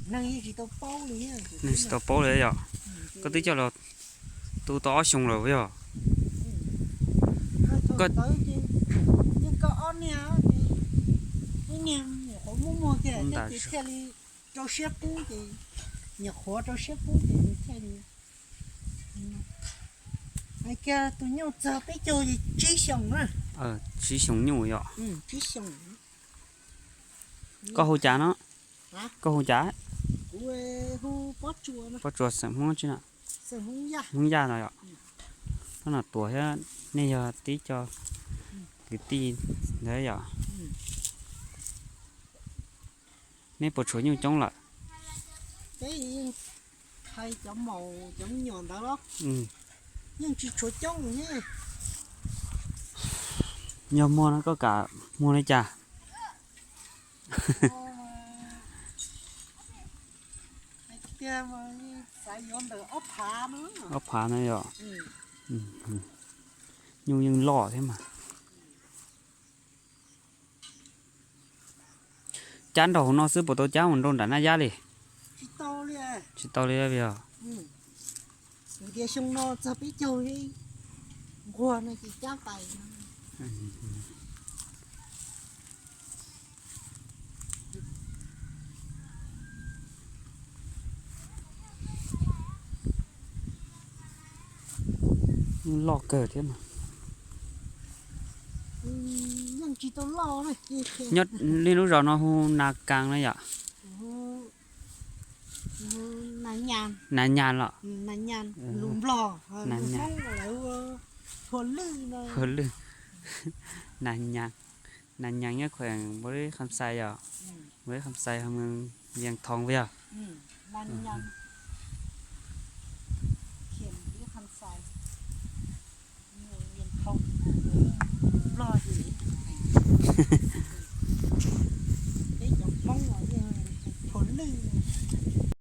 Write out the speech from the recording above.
Neeg tsis tau paub li yom. Koj twb coj los tu tau ob xyoos lawm yog? Koj ob niag, ib niag nyuam qhuav muaj muag kiag thiab ces thiaj li rau siab pub ces, nyuam qhuav rau siab pub ces nws thiaj li, hais kiag tus nyuj txog peb caug ces tsib xyoos na. Tsib xyoos nyuj yom. Tsib xyoos. Koj hu cas no? Koj hu cas? Pob Tsuas xeem Hmoob tsi no? Hmoob Yaj no yom. Hnub no Tuam thiab nej yog tib co kwv tij ntawd yom. Neb puas tshuav nyuj coob lawm? Yog muag no koj kam muag li cas? Ob phav no yom. Nyuj yeej loj thiab mas. Cab nrog hauv no xwb puas tau cab mus nrau nram Naj Yab li? Tsis tau li os. Loj kawg thiab mas. Nyob li lub zos no hu Nas Kas no yom? Nas Nyas los? Nas Nyas, Nas Nyas nyob khuem Npaus Lis Kham Xais yom? Npaus Lis Kham Xais, Vias Thoos yog?